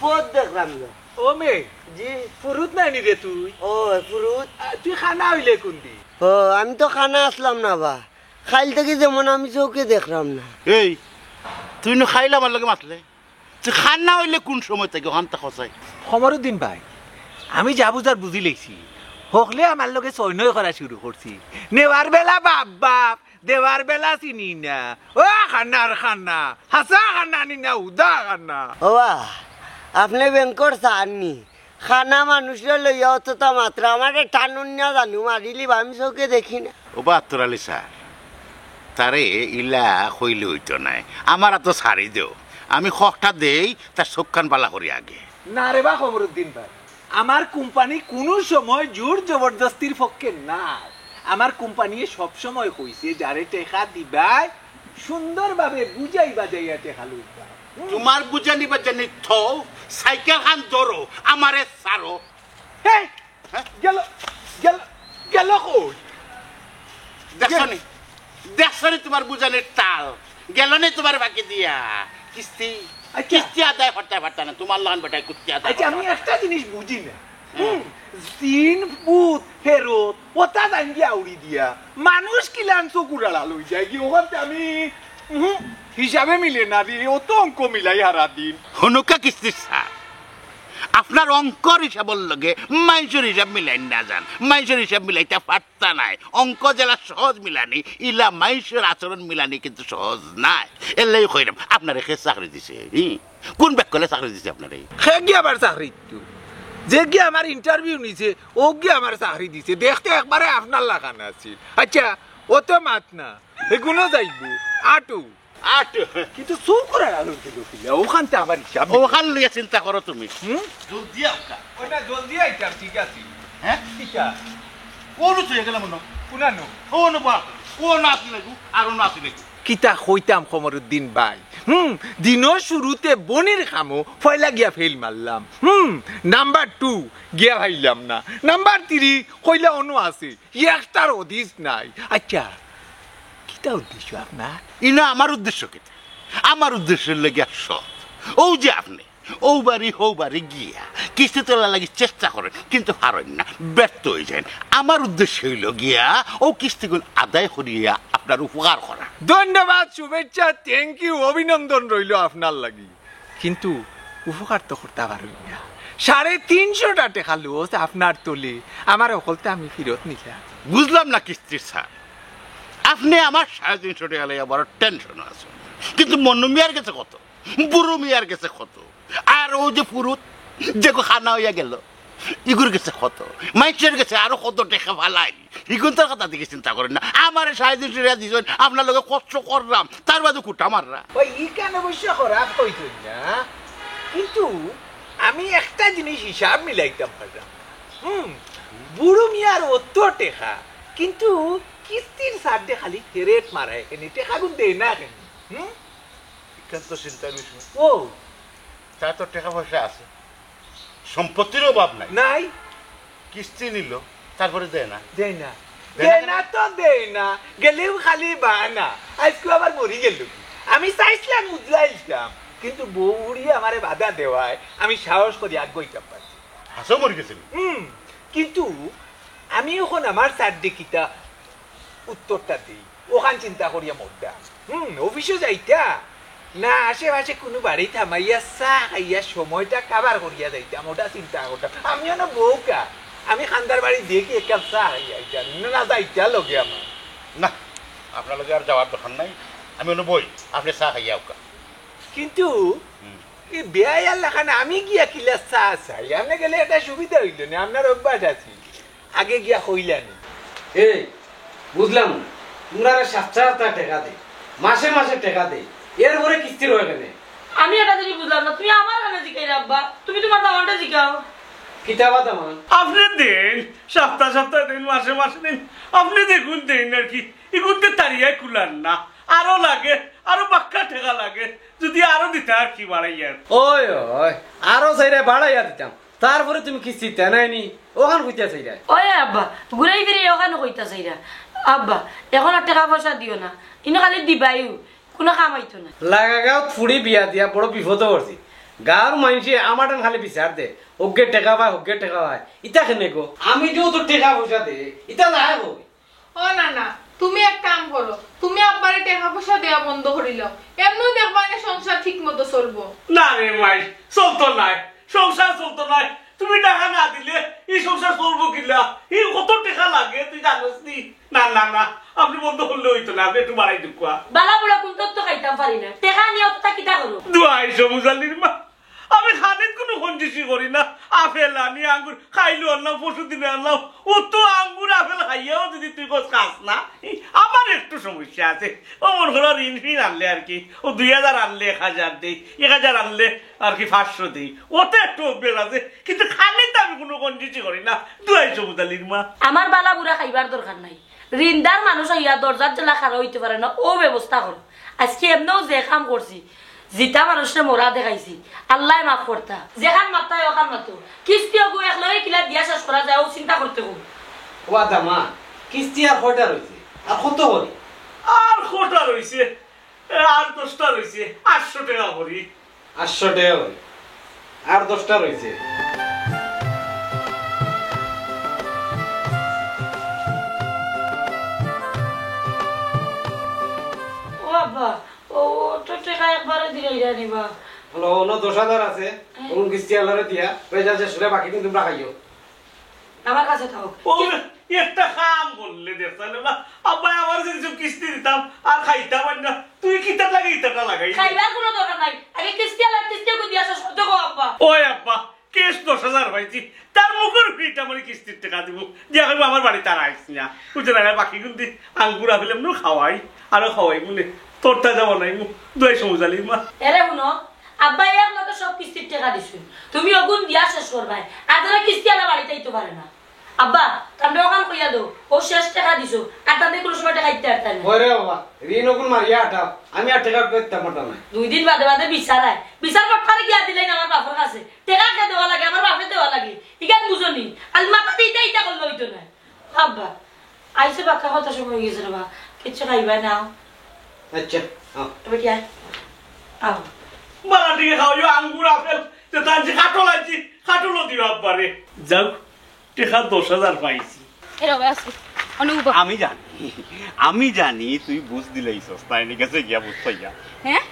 পথ দেখরাম না। ও মেয়ে, জি। ফুরুত নায় নি রে তুই? ও, ফুরুত। আ, তুই কানা অইলে কুনদিন? ও, আমি তো কানা আছলাম না বা। কাইল থাকি যেমন আমি চোখে দেখরাম না। এই, তুই নু কাইল আমার লগে মাতলে? তুই কানা অইলে কুন সময় থাকি অখানতা কছাই? কমরুদ্দিন ভাই, আমি যা বুঝার বুঝিলাইছি। হকলে আমার লগে ছয় নয় করা শুরু করছি। নেওয়ার বেলা বাপ বাপ, দেওয়ার বেলা চিনি না। ও কানার কানা, হাছা কানা নি না, হুদা কানা। ওবা, আপনে ব্যাংকর চান নি? কানা মানুষরে লইয়া অততা মাতরা, আমারে টানুন না জানু, মারিলিবা, আমি চোখে দেখি না। ওবা আতর আলী স্যার, তারে ইলা কইলে অইতো নায়। আমার আতো ছাড়ি দেও, আমি খকটা দেই, তার চোখখান বালা করি আগে। না রে বা কমরুদ্দিন ভাই, আমার কোম্পানি কুনু সময় জোর জবরদস্তির পক্ষে নায়। আমার কোম্পানিয়ে সবসময় কইছে, যারে টেকা দিবায়, সুন্দরভাবে বুঝাই বাজাইয়া টেকা লইবা। হুম। তুমার বুঝানি বাজানি থও, সাইকেল খান ধরো, আমারে ছাড়ো। এই, হ্যাঁ? গেল, গেল, গেল কই? দেখছো নি? দেখছো নি তুমার বুঝানির তাল? গেল নি তুমার বাকি দিয়া? কিস্তি, আচ্ছা। কিস্তি আদায় করতে পারতা না, তুমার লাখান বেটায় কিস্তি আদায় আচ্ছা, করতে আমি পারতা না। একটা জিনিস বুঝি না। হুম। হুম, তিন ফুট ফেরত, ওটা দাঙ্গি আউড়ি দিয়া, মানুষ কিলান চকুর আড়াল অই যায় কি? ওখানে আমি, হুম, হিসাবে মিলে না রে, অত অঙ্ক মিলাই হারা দিন। হুনুক্কা কিস্তির স্যার, আপনার অঙ্কর হিসাবর লগে মাইনষর হিসাব মিলাই না যান, মাইনষর হিসাব মিলাইতা পারতা নায়। অঙ্ক যেলা সহজ মিলানি, ইলা মাইনষর আচরণ মিলানি কিন্তু সহজ নায়। এর লাগি কইরাম, আপনারে কে চাকরি দিছে? হুম? কোন বেক্কলে চাকরি দিছে আপনারে? কে গিয়া আবার চাকরি দিতো? যে গিয়া আমার ইন্টারভিউ নিছে, ও গিয়া আমার চাকরি দিছে। দেখতে একবারে আপনার লাখান আছিল। আচ্ছা, অত মাত না, এগুনো যাইবো। আটু। আটু। কিন্তু চকুর আড়াল অই গেল কিলা? ওখানতে আমার হিসাব নেই। ওখান লইয়া চিন্তা করো তুমি। হুম? জলদি আউক্কা। ওই না, জলদি আইতাম, ঠিক আছে। হ্যাঁ? কিতা? ও নু চলে গেলাম মনো। কুনানো? ও নু বা, ও না আসলে গু, আর ও না আসলে গু। কিতা কইতাম কমরুদ্দিন ভাই? হুম, দিনর শুরুতে বনির কামো পয়লা গিয়া ফেইল মারলাম। হুম, নাম্বার টু গিয়া পাইলাম না। নাম্বার থ্রি কইলা অনো আছে, একটার হদিস নাই। আচ্ছা, কিতা উদ্দেশ্য আপনার? ইনো আমার উদ্দেশ্য কিতা? আমার উদ্দেশ্য অইলো গিয়া সৎ। অউ যে আপনে অউ বাড়ি হউ বাড়ি গিয়া কিস্তি তোলার লাগি চেষ্টা করেন, কিন্তু পারেন না, ব্যর্থ অই যাইন। আমার উদ্দেশ্য অইলো গিয়া অউ কিস্তিগুন আদায় করিয়া আপনার উপকার করা। ধন্যবাদ, শুভেচ্ছা, thank you, অভিনন্দন রইলো আপনার লাগি। কিন্তু উপকার তো করতা পারইন না। সাড়ে তিনশোটা টেকা লস আপনার তলে, আমার হকলতা আমি ফিরত নিলাম। বুঝলাম না কিস্তির স্যার, আপনে আমার সাড়ে তিনশো টেকা লইয়া বড় টেনশনো আছইন, কিন্তু মন্নু মিয়ার গেছে কত, বুরু মিয়ার গেছে কত, আর অউ যে ফুরুত যেগু কানা অইয়া গেল, ইগুর গেছে কত, মাইনষর গেছে আরো কত টেকা ফালাই, ইগুনতার কথা দেখি চিন্তা করেন না। আমারে সাড়ে তিনশো টেকা দিছইন, আপনার লগে কষ্ট করলাম, তার বাদে কুটা মাররা। ওই ইখান অবশ্য খারাপ কইছইন না, কিন্তু আমি একটা জিনিস হিসাব মিলাইতাম পারলাম। হুম, বুরু মিয়ার অত টেকা, কিন্তু কিস্তির সাথে খালি ফেরত মারা এখানে, টেকাগুন দেয় না এখানে। হুম? ইখান তো চিন্তার বিষয়। ও। তার তো টেকা পয়সা আছে, সম্পত্তির অভাব নাই। নাই। কিস্তি নিল, তারপরে দেয় না। দেয় না। দেয় না দেয় না কেন? তো দেয় না, গেলেউ খালি বাহানা। আইজকু আবার মরি গেল কি? আমি চাইছিলাম উজলাইতাম, কিন্তু বউ বুড়ি আমারে বাধা দেওয়ায় আমি সাহস করি আগুয়াইতাম পারছি। হাছাউ মরি গেছে নি? হুম, কিন্তু আমি অখন আমার স্যাররে কিতা উত্তরটা দেই, অখান চিন্তা করিয়া মরতাম। হুম, অফিসো যাইতা না, আশেপাশে কুনু বাড়ি থামাইয়া চা খাইয়া সময়টা কাবার করিয়া যাইতাম, অটা চিন্তা করতাম। আমি অনো বউকা, আমি কান্দার বাড়ি দেখি এক কাপ চা খাইয়া আইতাম, না, না যাইতা লগে আমার। না, আপনার লগে আর যাওয়ার দরকার নাই, আমি অনো বই, আপনে চা খাইয়া আউক্কা। কিন্তু হুম। ই বেয়াইয়ার লাখান আমি গিয়া কিলা চা চাই, আপনে গেলে একটা সুবিধা অইলো নে, আপনার অভ্যাস আছে। আগে গিয়া কইলানি। এই, বুঝলাম না। তুমরারে সাপ্তা সাপ্তা টেকা দেই, মাসে মাসে টেকা দেই, এরপরে কিস্তি রয় কেনে? আমি একটা জিনিস বুঝলাম না, তুমি আমার কাছে জিকাইরা আব্বা, তুমি তুমার দামানরে জিকাও। কিতা বা দামান? আপনে দেইন, সাপ্তা সাপ্তা দেইন, মাসে মাসে দেইন, আপনে দেখুন দেইন আর কি, ইগুনতে তারিয়ায় কুলার না, আরো লাগে, আরো বাক্কা টেকা লাগে, যদি আরো দিতা আর কি বাড়াইয়া। ওই, ওই, আরো চাইরায় বাড়াইয়া দিতাম। তারপরে তুমি কিস্তি দেও নাই নি, অখান কইতা চাইরায়। ওই আব্বা, ঘুরাই ফিরাই অখান কইতা চাইরায়। আব্বা, অখন আর টেকা পয়সা দিও না, ইনো খালি দিবায়উ, কুনু কাম আইতো না। লাগা গাঁওত ফুড়ি বিয়া দিয়া বড় বিপদো পড়ছি। গাঁওর মাইনষে আমাটান খালি বিচার দে, হউকগে টেকা পায়, হউকগে টেকা পায়। ইতা কেনে গো? আমি যেউ তো টেকা পয়সা দেই, ইতা যায় কই? ও না না, তুমি এক কাম করো, তুমি আব্বারে টেকা পয়সা দেওয়া বন্ধ করিলাও, এমনেউ দেখবায়নে সংসার ঠিক মতো চলবো। না রে মাই, চলতো নায়, সংসার চলতো নায়। তুমি টেকা না দিলে ই সংসার চলবো কিলা? ই কত টেকা লাগে তুই জানোস নি? না না না, আপনে বন্ধ করলে অইতো না, আপনে একটু বাড়াই দেউক্কা। বালা বুড়া কুন্তা তো খাইতাম পারি না, টেকা নিয়া অততা কিতা করো? দোয়াই সমুজালির মা, আমি খানিত কুনু কঞ্জুসি করি না। আপেল আনি, আঙ্গুর কাইল আনলাম, পরশু দিনে আনলাম, অত আঙ্গুর আপেল খাইয়াও যদি তুই কস খাস না, আমার একটু সমস্যা আছে। অউ মনো করো ঋণ ফিন আনলে আর কি, অউ দুই হাজার আনলে এক হাজার দেই, এক হাজার আনলে আর কি পাঁচশো দেই, অতে একটু অভ্যাস আছে, কিন্তু খানিত আমি কুনু কঞ্জুসি করি না, দুয়াই সবুজ আলীর মা। আমার বালা বুরা খাইবার দরকার নাই। ঋণদার মানুষ অইয়া দরজার জেলা খাড়া অইতে পারে না, অউ ব্যবস্থা করো। আইজকে এমনেও যে কাম করছি, জিতা মানুষরে মরা দেখাইছি, আল্লায় মাফ করতা। যেখান মাততায় অখান মাতো। কিস্তি অগু একলগে কিলা দিয়া শেষ করা যায়, অউ চিন্তা করতে কও। ও আদা মা, কিস্তি আর কয়টা রইছে? আর কত করি? আর কয়টা রইছে? এ, আর দশটা রইছে, আটশো টেকা করি। আটশো টেকা করি। আর দশটা রইছে। ও আব্বা, ও, অত টেকা একবারে দিলাইরায় নি বা। হলো, অনো দশ হাজার আছে, হ্যাঁ। অগুন কিস্তি আলারে দিয়া, পয়সা শেষ অইলে বাকি দিন তুমরা খাইও। আমার কাছে থাকো। ও, একটা কাম করলে দেখছাইন না, আব্বা, আমার যে কিছু কিস্তি দিতাম, আর খাইতাম আর না। তুই কিতার লাগি ইতাটা লাগাই? খাইবার কুনু দরকার নাই। আগে কিস্তি আলার কিস্তি অগু দিয়া শেষ করতে কও আব্বা। ওই আব্বা, cash দশ হাজার পাইছি, তার মুখর উপরে ইটা আমার কিস্তির টেকা দিমু। দিয়া কইবো আমার বাড়িত আর আইস না। বুঝছস না, বাকি কুন্দি আঙ্গুর আপেল এমনেও খাওয়াই, আরো খাওয়াইমু নে। তোর তাজা বানাইমু, দুয়াই সবুজ আলীর মা। এরে হুনো, আব্বায় একলগে সব কিস্তির টেকা দিছইন, তুমি অগুন দিয়া শেষ করবায়। আর তারা কিস্তি আলা বাড়িত আইতো পারে না। আব্বা, তানরে অখান কইয়া দেও, অউ শেষ টেকা দিছো, আর তানরে কুনু সময় টেকা দিতে পারতায় না। ওরে বাবা, ঋণ অগুন মারিয়া আটাও, আমি আর টেকা দিতাম পারতাম না। দুই দিন বাদে বাদে বিচার আয়, বিচার করতারে গিয়া দিলাইন আমার বাপর কাছে। টেকা কে দেওয়া লাগে? আমার বাপে দেওয়া লাগে। ইখান বুঝো নি? আর মাথা দিয়া ইটা ইটা করলে অইতো না। আব্বা, আইছে বাক্কা কত সময় অই গেছে রে বা, কিচ্ছু খাইবায় না। আচ্ছা, আও। এবার কি আয়? আও। বালা টেকা খাওয়াইও, আঙ্গুর, আপেল, যে তানজি কাঠল আনছি, কাঠলও দিও আব্বারে। যাও, টেকা দশ হাজার পাইছি। এ রে বা, আছে। অনুভব। আমি জানি, আমি জানি তুই বুঝ দিলাইছস, তাইন গেছে গিয়া বুঝ পাইয়া। হ্যাঁ?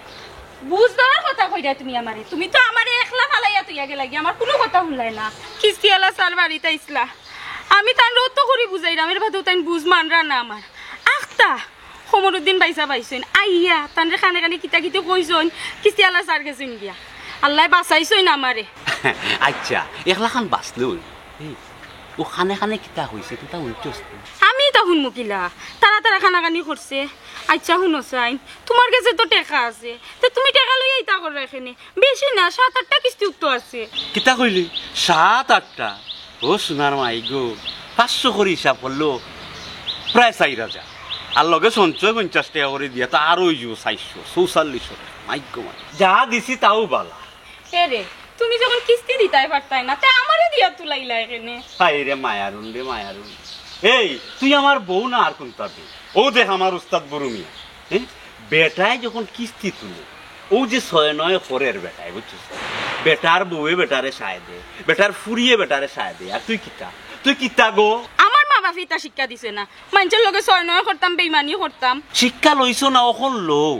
বুঝ দেওয়ার কথা কইরায় তুমি আমারে। তুমি তো আমারে একলা ফালাইয়া থইয়া গেলায় গি, আমার কুনু কথা হুনলায় না। কিস্তি আলা স্যার বাড়িত আইছলা, আমি তানরে অত করি বুঝাইরাম, এর বাদেও তাইন বুঝ মানরা না আমার। আখতা, কমরুদ্দিন ভাইসাব আইছইন, আইয়া তানরে কানে কানে কিতা কিতি কইছইন, কিস্তি আলা স্যার গেছইন গিয়া। আল্লায় বাঁচাইছইন আমারে। আচ্ছা, একলাখান বাঁচলেও, এই, অউ কানে কানে কিতা কইছে, তুই তা হুনছস নি? আমি তা হুনমু কিলা? তারা তারা কানাকানি করছে। আচ্ছা, হুনো চাইন, তুমার গেছে তো টেকা আছে, তে তুমি টেকা লইয়া ইতা কররায় কেনে? বেশি না, সাত আটটা কিস্তি উক্ত আছে। কিতা কইলি? সাত আটটা? ও সোনার মাই গো, পাঁচশো করি হিসাব করলো, প্রায় চাইর হাজার। আর লগে সঞ্চয় পঞ্চাশ টেকা করি দিয়া, তা আরো অইযিবো চাইরশো, চৌচল্লিশশো টেকা। মাই গো মাই। যা দিছি তাও বালা। এ রে, তুমি যখন কিস্তি দিতায় পারতায় না, তে আমারে দিয়া তুলাইলায় কেনে? হায় রে মায়ারুন রে মায়ারুন। এই, তুই আমার বউ না আর কুনতা বউ? অউ দেখ আমার উস্তাদ বুরু মিয়া। হ্যাঁ? বেটায় যখন কিস্তি তুলে, অউ যে ছয় নয় করের বেটায়, বুঝছস? বেটার বউয়ে বেটারে সায় দে, বেটার ফুরিয়ে বেটারে সায় দে। আর তুই কিতা? তুই কিতা গো? আমার মা বাপে ইতা শিক্ষা দিছে না। মাইনষর লগে ছয় নয় করতাম, বেইমানি করতাম। শিক্ষা লইছো না, অখন লও।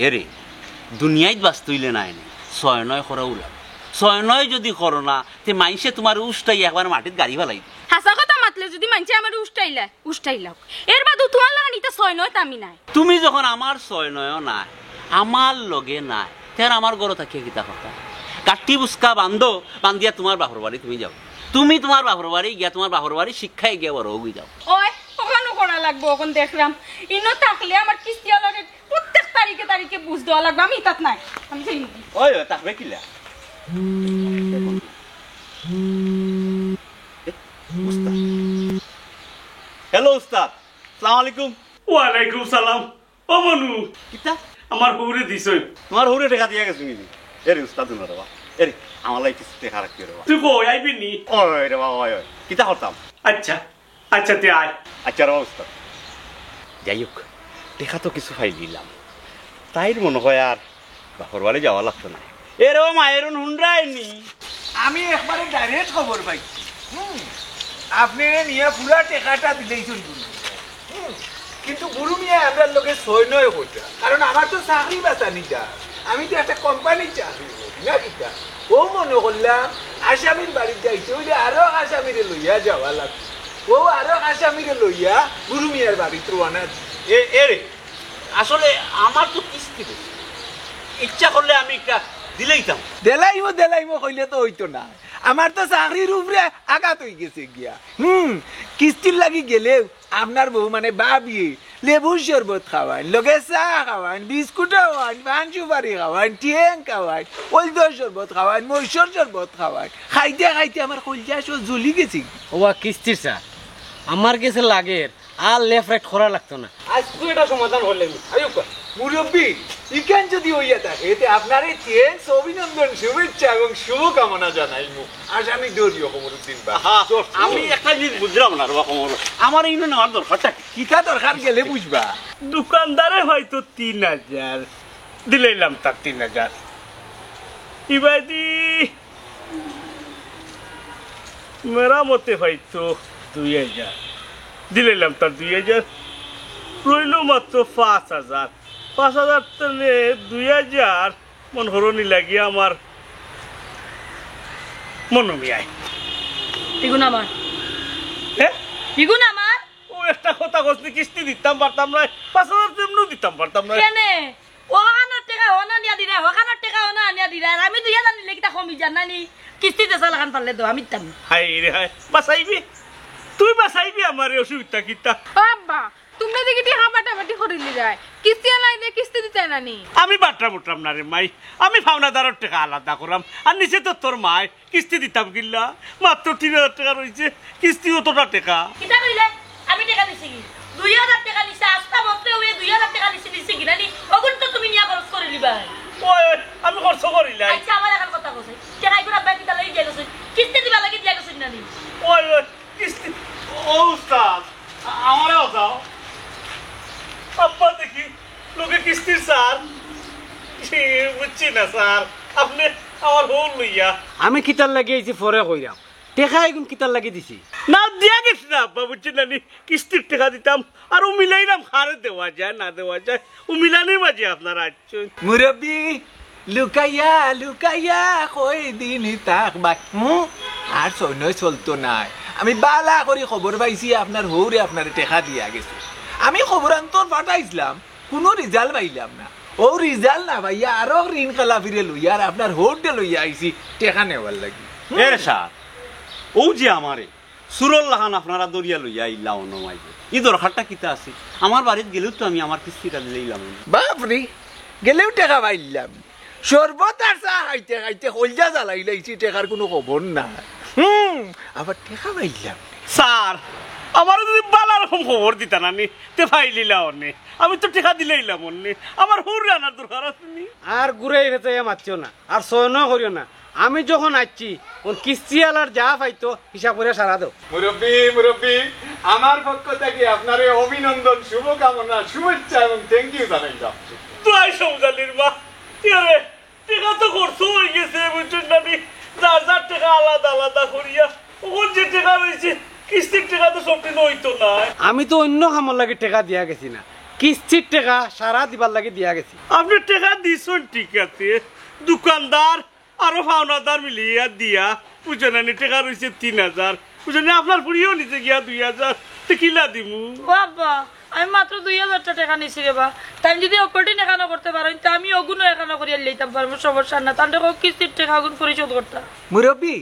এরে, দুনিয়াইত বাঁচতে অইলে নায় নি, ছয় নয় করাউ লাগে। ছয় নয় যুদি করো না, তে মাইনষে তুমারে উষ্টাইয়া একবারে মাটিত গাড়ি ফালাই দিবো। হাছা কথা মাতলে যুদি মাইনষে আমারে উষ্টাইলায়, উষ্টাইলাউক। এর বাদেও তুমার লাখান ইতা ছয় নয়ত আমি নায়। তুমি যখন আমার ছয় নয়ও নায়, আমার লগে নায়, তে আর আমার ঘরো থাকিয়া কিতা করতায়? গাট্টি বুসকা বান্ধো, বান্ধিয়া তুমার বাপর বাড়ি তুমি যাও। তুমি তুমার বাপর বাড়ি গিয়া, তুমার বাপর বাড়ি শিক্ষায় গিয়া বড় অই যাও। ওই, অখানও করা লাগবো, অখন দেখরাম। ইনো থাকলে আমার কিস্তি আলারে প্রত্যেক তারিখে তারিখে বুঝ দেওয়া লাগবো, আমি ইতাত নাই, আমি যাই। ওই, ওই, থাকবে কিলা? এ, উস্তাদ। হ্যালো উস্তাদ, সালাম আলাইকুম। ওয়ালাইকুম সালাম। ও মনু। কিতা? আমার হউরে দিছইন। তুমার হউরে টেকা দিয়া গেছে নি? এরে উস্তাদ, হুনো রে বা। এরে, আমার লাগি কিছু টেকা রাখিও রে বা। তুই কই আইবি নি? ওই রে বা, ওই, ওই। কিতা করতাম? আচ্ছা, আচ্ছা, তে আয়। আচ্ছা রে বা উস্তাদ। যাই হোক, টেকা তো কিছু পাইলিলাম। তাইর মনো অয় আর বাপর বাড়ি যাওয়া লাগতো নায়। এরে ও মায়েরুন হুনরায় নি? আমি একবারে direct খবর পাইছি। হুম, আপনে নিয়া পুরা টেকাটা দিলাইছইন বুলে। হুম, কিন্তু বুরু মিয়ায় আমরার লগে ছয় নয় কররা। কারণ আমার তো চাকরি বাচানি দা। আমি তো একটা কোম্পানির চাকরি করি, না কিতা? অউ মনো করলাম আসামির বাড়িত যাইতে অইলে আরো আসামিরে লইয়া যাওয়া লাগবো। অউ আরো আসামিরে লইয়া বুরু মিয়ার বাড়িত রওয়ানা দি। এ, এরে, আসলে আমার তো কিস্তি বেশি। ইচ্ছা করলে আমি একটা দিলাইতাম। দিলাইমু, দিলাইমু কইলে তো অইতো না। আমার তো চাকরির উপরে আঘাত অইগেছে গিয়া। হুম, কিস্তির লাগি গেলেও আপনার বউ মানে ভাবিয়ে লেবুর শরবত খাওয়াইন, লগে চা খাওয়াইন, বিস্কুট খাওয়াইন, পান সুপারি খাওয়াইন, টেং খাওয়াইন, হলদর শরবত খাওয়াইন, মরিচর শরবত খাওয়াইন। খাইতে খাইতে আমার কলিজা সব জ্বলি গেছে। ওবা কিস্তির স্যার, আমার গেছে লাগের আর left right করা লাগতো না। আইজকু এটা সমাধান করলে নি। আইউক্কা। মুরব্বি, ইখান যদি অইয়া থাকে, এতে আপনারে thanks, অভিনন্দন, শুভেচ্ছা এবং শুভকামনা জানাইমু। আসামি ধরিও, কমরুদ্দিন বা। হ্যাঁ, আমি একটা জিনিস বুঝলাম না রে বা কমর। আমার ইনো নেওয়ার দরকারটা কি? কিতা দরকার গেলে বুঝবা। দোকানদারে হয়তো তিন হাজার, দিলাইলাম তার তিন হাজার। ইবাদি মেরামতে হয়তো দুই হাজার, দিলাইলাম তার দুই হাজার। রইল মাত্র পাঁচ হাজার। পাঁচ হাজার তেনে দুই হাজার মন হরনি লাগিয়া আমার মনো মিয়ায়। ইগুন আমার। হ্যাঁ? ইগুন আমার। ও একটা কথা কইছি, কিস্তি দিতাম পারতাম না, পাঁচ হাজার তো এমনেও দিতাম পারতাম না। কেনে? ও হকানোর টেকা হনো আনিয়া দিরা, হকানোর টেকা হনো আনিয়া দিরা, আর আমি দুই হাজার নিলে কিতা কমি যার না নি? কিস্তি দেশা লাখান পারলে তো আমি দিতাম। হায় রে হায়, বাঁচাইবি? তুই বাঁচাইবি আমারে, অসুবিধা কিতা? ও আব্বা, তুমরা দেখি টেকা বাটাবাটি করিলিরায়, কিস্তি আনাই দে, কিস্তি দিতায় না নি? আমি বাটরাম উটরাম না রে মাই, আমি পাওনাদারর টেকা আলাদা করাম, আর নিচে তো তোর মায় কিস্তি দিতাম কিলা, মাত্র তিন হাজার টেকা রইছে, কিস্তি অতটা টেকা। কিতা কইলে? আমি টেকা দিছি কি? দুই হাজার টেকা নিছে, আস্তা মতে অইয়া দুই হাজার টেকা নিছে, নিছে কি না নি? অগুন তো তুমি নিয়া খরচ করিলিবায়। ওই, ওই, আমি খরচ করিলাই। আচ্ছা, আমার এখন কথা কইছে। টেকা ইগুন আব্বায় কিতা লাগি দিয়া গেছে? কিস্তি দিবার লাগি দিয়া গেছে না নি? ওই, ওই, কিস্তি, ও উস্তাদ, আ-, আমারে বাঁচাও। আব্বা দেখি, লগে কিস্তির স্যার। ছি, বুঝছি না স্যার, আপনে আমার হউর লইয়া। আমি কিতার লাগি আইছি পরে কইরাম। টেকা ইগুন কিতার লাগি দিছি? না, দিয়া গেছি না আব্বা, বুঝছেন না নি? কিস্তির টেকা দিতাম, আর ও মিলাইলাম, কারে দেওয়া যায় না দেওয়া যায়, ও মিলানির মাঝে আপনারা আইছেন। মুরব্বি, লুকাইয়া লুকাইয়া কয়দিন থাকবায়। হুম? আর সৈন্যই চলতো নায়। আমি বালা করি খবর পাইছি আপনার হউরে আপনারে টেকা দিয়া গেছে। আমি খবরান্তর পাঠাইছলাম, কুনু result পাইলাম না। অউ result না পাইয়া আরো ঋণ খেলাপিরে লইয়া আর আপনার হউররে লইয়া আইছি টেকা নেওয়ার লাগি। হুম। এরে স্যার, অউ যে আমারে চুরর লাখান আপনারা ধরিয়া লইয়া আইলা অনো মাইজে। ই দরকারটা কিতা আছে? আমার বাড়িত গেলেও তো আমি আমার কিস্তিটা দিলাইলাম অনে। বাপরে, গেলেও টেকা পাইলাম। শরবত আর চা খাইতে খাইতে কইলজা জ্বালাইলাইছি, টেকার কুনু খবর নাই। হুম, আবার টেকা পাইলাম। স্যার, আমারে যদি বালা রকম খবর দিতা না নি, তে পাইলিলা অনে। আমি তো টেকা দিলাইলাম অনে। আমার হউররে আনার দরকার আছে নি? আর ঘুরাই ফেচাইয়া মাতিও না, আর সয়নও করিও না। আমি যখন আইছি, অন কিস্তিআলার যা পাইতো, হিসাব করিয়া সারা দেও। মুরব্বি, মুরব্বি, আমার পক্ষ থাকি আপনারে অভিনন্দন, শুভকামনা, শুভেচ্ছা এবং thank you জানাইলাম। দোয়াই সমজালির মা, ইয়ারে, টেকা তো খরচ অইগেছে, বুঝছইন না নি? যার যার টেকা আলাদা আলাদা করিয়া, অখন যে টেকা রইছে, কিস্তির টেকা তো সবটি অইতো নায়। আমি তো অইন্য কামর লাগি টেকা দিয়া গেছি না, কিস্তির টেকা সারা দিবার লাগি দিয়া গেছি। আপনে টেকা দিছইন ঠিক আছে, দোকানদার আরো পাওনাদার মিলিয়া দিয়া, বুঝছইন না নি, টেকা রইছে তিন হাজার, বুঝছইন না, আপনার ফুড়িও নিছে গিয়া দুই হাজার, তে কিলা দিমু? ও আব্বা, আমি মাত্র দুই হাজারটা টেকা নিছি রে বা, তাইন যদি অকলটি এখানো করতে পারইন, তে আমি অগুনও এখানো করিয়া লইতাম পারমু, সমস্যা না। তানরে কউক কিস্তির টেকা অগুন পরিশোধ করতা। মুরব্বি,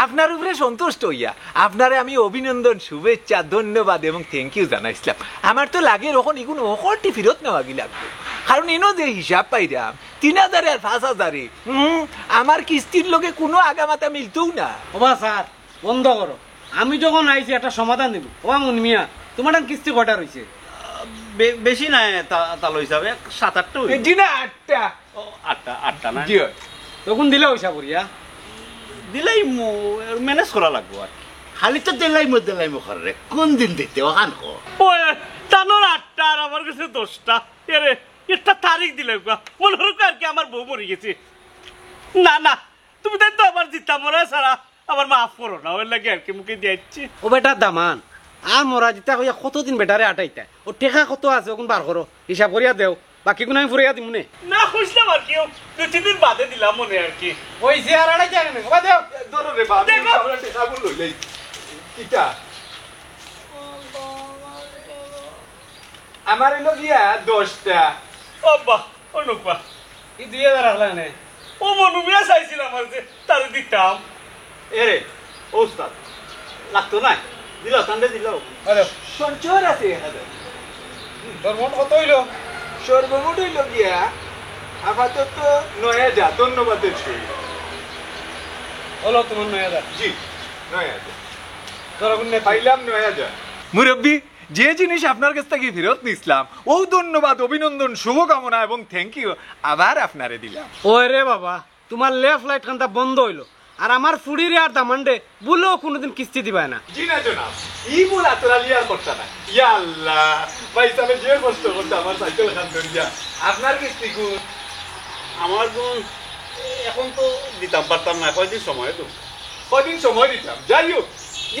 আপনার উপরে সন্তুষ্ট অইয়া আপনারে আমি অভিনন্দন, শুভেচ্ছা, ধন্যবাদ এবং thank you জানাইছলাম। আমার তো লাগের অখন ইগুন অকলটি ফিরত নেওয়াগি লাগবো, কারণ ইনো যে হিসাব পাইরাম, তিন হাজারে আর পাঁচ হাজারে, হুম, আমার কিস্তির লগে কুনু আগামাতা মিলতউ না। ওবা স্যার, বন্ধ করো। আমি যখন আইছি একটা সমাধান দিমু। ওবা মুন মিয়া, তুমার কিস্তি কয়টা রইছে? বে-, বেশি নায় তা-, তালো হিসাবে, এক সাত আটটা অইবো। জি না, আটটা। ও, আটটা, আটটা না? জি অয়। তখন দিলে হিসাব করিয়া? দিলাইমু, manage করা লাগবো আর কি। খালি তো দিলাইমু, দিলাইমু করে রে। কোন দিন দিতে, অখান ক। ওই, তানর আটটা আর আমার গেছে দশটা। এরে, একটা তারিখ দিলাউক্কা। মনো করউক্কা আর কি আমার বউ মরি গেছে। না, না, তুমি তাইন তো আমার জিতা মরা ছাড়া আমার মাফ করো না, অউর লাগি আর কি মুখে দিয়া আইছি। ও বেটা দামান, আর মরা জিতা কইয়া কতদিন বেটারে আটাইতায়? ও টেকা কত আছে, অগুন বার করো, হিসাব করিয়া দেও, বাকিগুন আমি ফুরাইয়া দিমুনে। না, কইছলাম আর কি, দুই তিন দিন বাদে দিলাম অনে আর কি। ওই যে আর আড়াই যায় না, ওবা দেও। ধরো রে বাবা, দেখো। আমরা টেকাগুন লইলাই। কিতা? আমার অইলো গিয়া দশটা। ও আব্বা, ও নৌকা। ই দুই হাজার রাখলা নে? ও মনু মিয়া চাইছিল আমার যে তারে দিতাম। এরে, ও উস্তাদ, লাগতো নায়। দিলাও, তানরে দিলাও। হ্যালো। সঞ্চয় আছে, হ্যালো। তোর মোট কত হইল? সর্বমোট হইল গিয়া আপাতত নয় হাজার, ধন্যবাদের সহিত। হলো তোমার নয় হাজার। জি, নয় হাজার। ধরো, গুণ নে। পাইলাম নয় হাজার। মুরব্বি, যে জিনিস আপনার কাছ থেকে ফেরত নিছিলাম, ও ধন্যবাদ, অভিনন্দন, শুভকামনা এবং থ্যাংক ইউ আবার আপনারে দিলাম। ওরে বাবা, তোমার লেফট লাইট কান্তা বন্ধ হইল, আর আমার ফুড়িরে আর দামান্ডে বলেও কোনোদিন কিস্তি দিবায় না। জি না জনাব, ই ভুল আতরালি আর করতা না। ইয়া আল্লাহ, ভাই সাহেব যে কষ্ট করতে আমার সাইকেল খান ধরিয়া। আপনার কিস্তি কোন? আমার কোন, এখন তো দিতাম পারতাম না, কয়দিন সময় তো। কয়দিন সময় দিতাম, যাই হোক,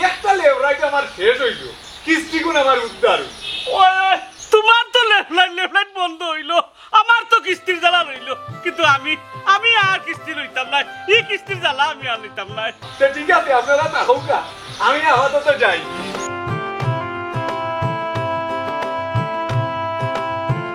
একটা লেবরাইট আমার শেষ হইল, কিস্তি কোন আমার উদ্ধার হইল। ওই, তোমার তো লেফট লাইট, লেফট লাইট বন্ধ হইল, আমার তো কিস্তির জ্বালা রইল, কিন্তু আমি, আমি আর কিস্তি লইতাম না, এই কিস্তির জ্বালা আমি আর নিতাম না। তো ঠিক আছে, আপনারা থাকুকা,